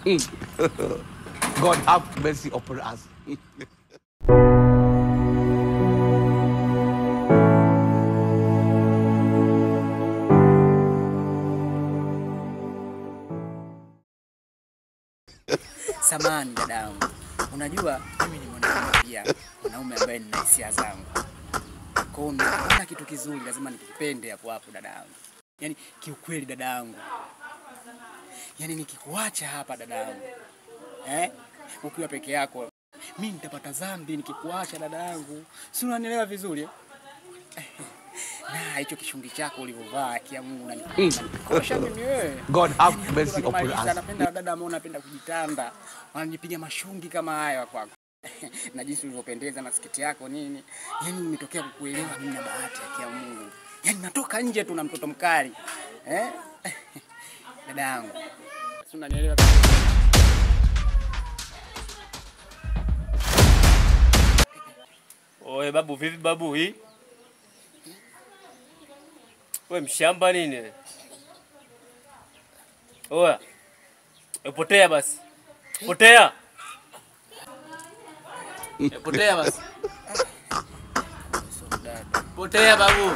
God have mercy upon us. Samahani dadangu, unajua mimi ni mwanaume pia, mwanaume ambaye nina hisia zangu. Kwa hiyo ninaona kitu kizuri lazima nikipende hapo hapo dadangu. Yaani kiukweli dadangu, yaani nikikuacha hapa dadangu, ukiwa peke yako mimi nitapata dhambi nikikuacha dadangu. Si unanielewa vizuri? Na hicho kishungi chako ulivyovaa kia Mungu unanikosha mimi wewe. God have mercy upon us. Napenda dada ambao unapenda kujitanda, wananipiga mashungi kama haya kwako. Na jinsi ulivyopendeza na sketi yako nini. Yaani nimetokea kukuelewa mimi na bahati ya kia Mungu. Yaani natoka nje tu na mtoto mkali. Dada yangu, si unanielewa? Oe babu, vipi babu hii? We mshamba nini? Oya, potea basi. Potea. Potea basi. Potea babu.